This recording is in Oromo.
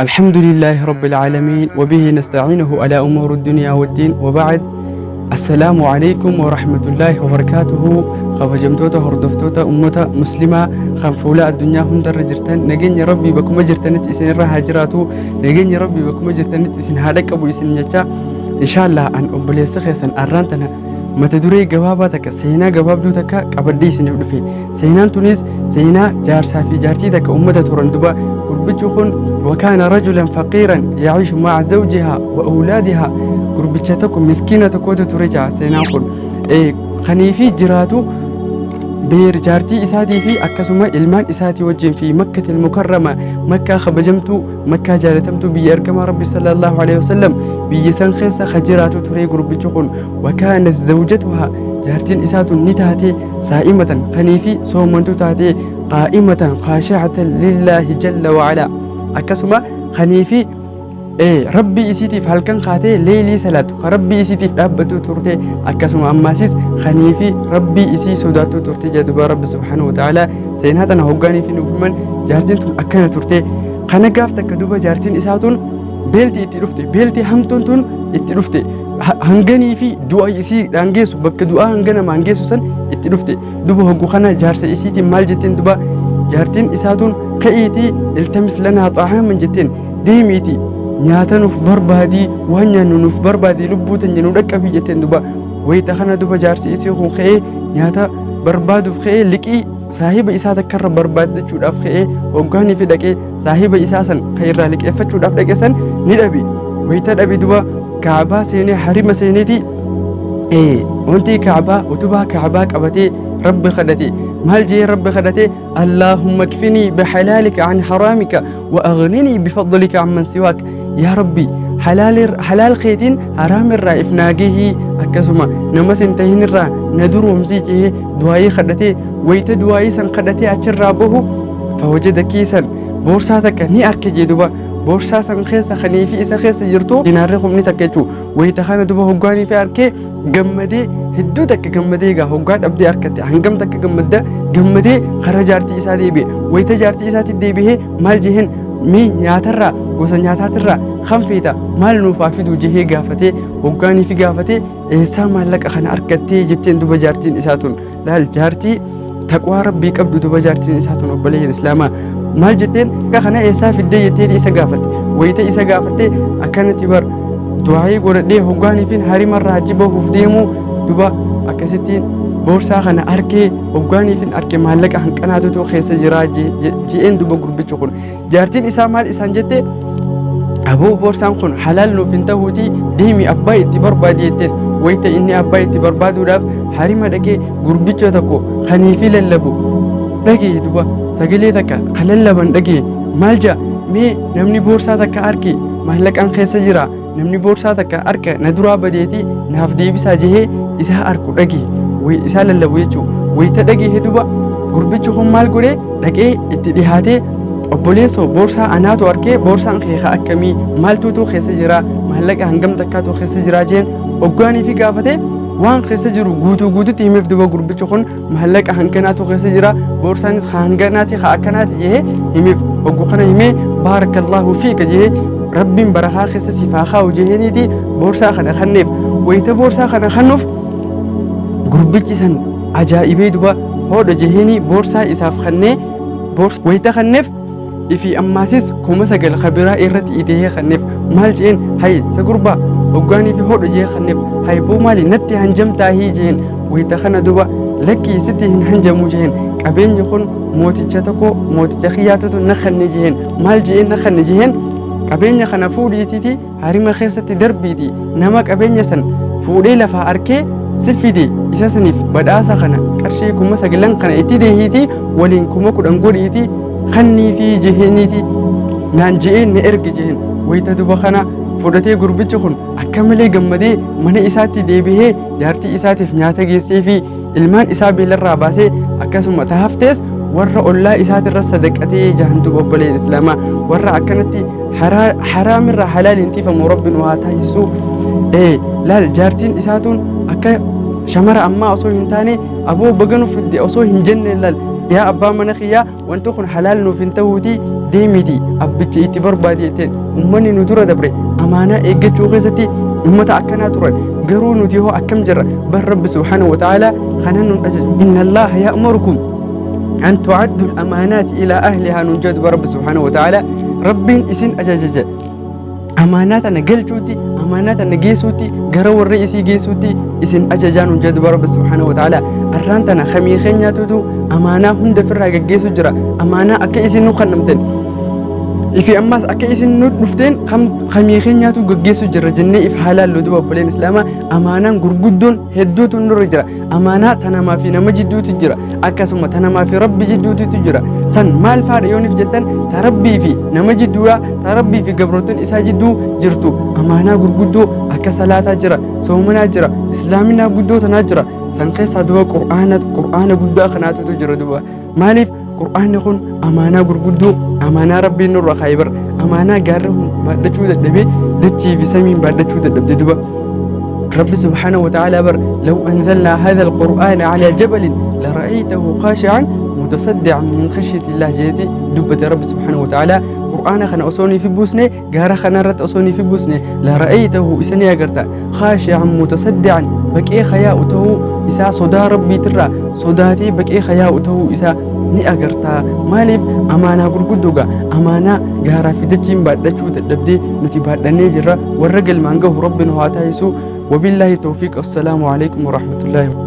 الحمد لله رب العالمين، وبه نستعينه على أمور الدنيا والدين، وبعد، السلام عليكم ورحمة الله وبركاته. Kabajamtoota hordoftoota ummata muslimaa kan fuula addunyaa hundarra jirtan, nageenya Rabbii bakkuma jirtanitti isin irra haa jiraatu, nageenya Rabbii bakkuma jirtanitti isin haa dhaqqabu isin jecha. Inshaallah, an obboleessa keessan arraan tana mata duree gabaabaa takka, seenaa gabaabduu takka qabadhee isiniif dhufe. Seenaan tunis seenaa jaarsaa fi jaartii takka ummata turan. Duba gurbichi kun وكان رجلا فقيرا يعيش مع زوجها وأولادها. Gurbicha tokko, miskiina tokkotu ture jaa. Seenaan kun kanii fi jiraatu beer jaartii isaatii fi akkasuma ilmaan isaatii wajjin في مكة المكرمة, Makkaa kabajamtuu, Makkaa jaalatamtuu, biyya ergamaa Rabbi صلى الله عليه وسلم, biyya san keessa ka jiraatu ture gurbichi kun. وكانت زوجتها, jaartiin isaatu ni taate, صائمة, kanii fi soomantu taate, قائمة خاشعة لله جل وعلا, akkasuma kanii fi Rabbii isiitiif halkan kaatee leeylii salaatu, ka Rabbii isiitiif dhaabbatu turte, akkasuma ammaasis kanii fi Rabbii isii sodaattu turte jedhuba. Rabbi سبحانه وتعالى seenaa tana hoggaanii fi nuuf himan, jaartiin tun akkana turte. Kana gaaf takka duba jaartiin isaa tun beelti itti dhufte, beelti hamtuun tun itti dhufte, hanganii fi du'a isii dhaangeessu, bakka du'aa hanga namaan geessu san itti dhufte. Duba hoggu kana jaarsa isiitiin maal jetteen? Duba jaartiin isaa tun "Ka'iitii التمس لنا طعاما" jetteen, "Deemiitii nyaata nuuf barbaadii, waan nyaannu nuuf barbaadii, lubbuu teenya nu dhaqqabii" jetteen. Duba wayita kana duba jaarsi isii kun ka'ee nyaata barbaaduuf ka'ee, liqii saahiba isaa takkarra barbaaddachuudhaaf ka'ee, hoggaanii fi dhaqee saahiba isaa san kan irraa liqeeffachuudhaaf dhaqe san ni dhabe. Wayita dhabe, duba Kaabaa seenee, harima seeneeti, wanti Kaabaa, utubaa Kaabaa qabatee Rabbi kadhate. Maal jee Rabbi kadhate? "اللهم اكفني بحلالك عن حرامك وأغنني بفضلك عمن سواك." Yaa Rabbi, halaal keetiin haraam irraa if naagahii, akkasuma nama sin tahin irraa na duroomsii jee du'aayii kadhatee. Wayita du'aayii san kadhatee achirraa bahu, فوجد كيسا, boorsaa takka ni arke jee. Duba boorsaa san keessa kanii fi isa keessa jirtu dinaarri humni takka jechuu. Wayita kana duba hoggaanii fi arkee gammadee, hedduu takka gammadee. Egaa hoggaa dhabdee harkatte hangam takka gammadda? Gammadee karaa jaartii isaa deebi'e. Wayita jaartii isaatti deebi'ee maal jeheen? "Mee nyaatarraa, gosa nyaataatirraa kan feeta maal nuuf haa fiduu?" jehee gaafatee. Hoggaanii fi gaafatee, "Eessaa maallaqa kana argattee?" jetteen. Duba jaartiin isaa tun, laal, jaartii taqwaa Rabbii qabdu. Duba jaartiin isaa tun, obboleeyyan islaamaa, maal jetteen? "Kana eessaa fiddee?" jetteeti isa gaafatte. Wayita isa gaafatte, "Akkanatti bar du'aayii godhadhee hoggaanii fi harimarraa achi bahuuf deemu, duba akkasittiin boorsaa kana arkee, hoggaanii fi arke maallaqa hanqanaatutu keessa jira" je'een. Duba gurbichi kun, jaartiin isaa maal isaan jette? "Aboo, boorsaan kun halaal nuuf hin ta'uuti, deemi abbaa itti barbaadi" jetteen. Wayita inni abbaa itti barbaaduudhaaf harima dhaqee, gurbicha tokko kanii fi lallabu dhagee. Duba sagalee takka ka lallaban dhagee. Maal jaa? "Mee namni boorsaa takka arke, maallaqaan keessa jira, namni boorsaa takka arka na duraa badeeti naaf deebisaa" jehee isaa arku dhagee, isaa lallabu jechuu. Wayita dhagee, duba gurbichi kun maal godhee? Dhaqee itti dhihaatee, "Obboleessoo, boorsaa anaatu arkee, boorsaan kee akkamii, maaltuutu keessa jira, maallaqa hangam takkaatu keessa jira?" jeen. Hoggaanii fi gaafate, waan keessa jiru guutuu guututti himeef. Duba gurbichi kun maallaqa hanganaatu keessa jira, boorsaanis hanganaati, haa akkanaati jehee himeef. Hoggu kana himee, "بارك الله فيك" jehee, "Rabbiin barakaa keessa siif haa kaa'u" jeheeniiti boorsaa kana kanneef. Wayita boorsaa kana kannuuf, gurbichi san ajaa'ibee, duba "Hodha" jeheeni boorsaa isaaf kannee. Wayita kanneef, ifi ammaasis 9,000 kabiraa irratti idahee kanneef. Maal jeen? "Hay sa gurbaa," hoggaanii fi "Hodha" jee kanneef. "Hay boo, maali natti hanjamtaahii?" jeen. Wayita kana duba, "Lakkii, sitti hin hanjamu" jeen. "Qabeenyi kun mooticha tokko, mooticha kiyyaatutu na kanne" jeen. Maal jeen na kanne jeen? "Qabeenya kana fuudhiitiiti harima keessatti darbiiti, nama qabeenya san fuudhee lafaa arkee si fide, isa saniif badhaasa kana qarshii 9,000 kana itti deehiiti, waliin 10,000 godhiiti kannii fi jeheeniiti naan je'een na erge" jeheen. Wayita duba kana fudhatee, gurbichi kun akka malee gammadee mana isaatti deebihee, jaartii isaatiif nyaata geessee fi ilmaan isaa beelarraa baasee, akkasuma tahaftees warra ollaa isaatirra sadaqatee jahantu. Obboleen islaamaa, warra akkanatti Haraamirraa halaaliin tiifamu Rabbi nu haa taasisu. Laal, jaartiin isaatuun akka shamara ammaa osoo hin taane, aboo baga nu fidde osoo hin jenne, laal, yaa abbaa mana kiyyaa, wanti kun halaal nuuf hin ta'uuti, deemiti abbicha itti barbaade jetteen. Ummanni nu dura dabre amaanaa eeggachuu keessatti ummata akkanaa turan. Garuu nuti hoo akkam jirra? Bar Rabbi subhaanahu wa ta'aalaa kana nun ajaju. Inna Allaha ya'murukum an tu'addu al-amaanaati ilaa ahlihaa nun jedhu Rabbi subhaanahu wa ta'aalaa. Rabbiin isin ajajaja amaanaa tana galchuutti, amaanaa tana geessuutti, gara warra isii geessuutti isin ajajaa nun jedhu Rabbi subhaanahu wa ta'aalaa. Arraan tana kamii keenyaatutu amaanaa hunda ofirraa gaggeessu jira? Amaanaa akka isin nu kennamten ifi ammas akka isin nu dhufteen kamii keenyaatu gaggeessu jira jennee if haalaallu. Duba obboleen islaamaa, amaanaan gurguddoon hedduutu nurra jira. Amaanaa tanamaa fi nama jidduutu jira, akkasuma tanamaa fi Rabbi jidduutu jira. San maal faadha yoonif jettan, ta Rabbii fi nama jidduudha, ta Rabbii fi gabroottan isaa jidduu jirtu. Amaanaa gurguddoo akka salaataa jira, soomanaa jira, islaaminaa guddoo tanaa jira. San keessaa duba Qur'aana, Qur'aana guddaa kanaatutu jira. Duba maaliif Qur'aanni kun amaanaa gurguddoo, amaanaa Rabbiin nurra kaa'e bar, amaanaa gaarri kun baadhachuu dadhabee, dachii fi samiin baadhachuu dadhabde. Duba ربي سبحانه وتعالى بر لو أنزلنا هذا القرآن على جبل لرأيته خاشعا متصدعا من خشية الله جيتي دبة رب سبحانه وتعالى. قرآن خنا أصوني في بوسنة غارة خنا رت أصوني في بوسنة لرأيته إسني أجرتا خاشعا متصدعا بكي خياء ته إسا صدا ربي ترى صداتي بكي خياء ته إسا ni agartaa. Maaliif? Amaanaa gurguddoogaa, amaanaa gaaraa fi dachiin baadhachuu dadhabdee nuti baadhannee jirra. Warra galmaan gahu Rabbi nu haa taasisu. Wabillaahi tawfiiq. Assalaamu alaikum warahmatullaahi.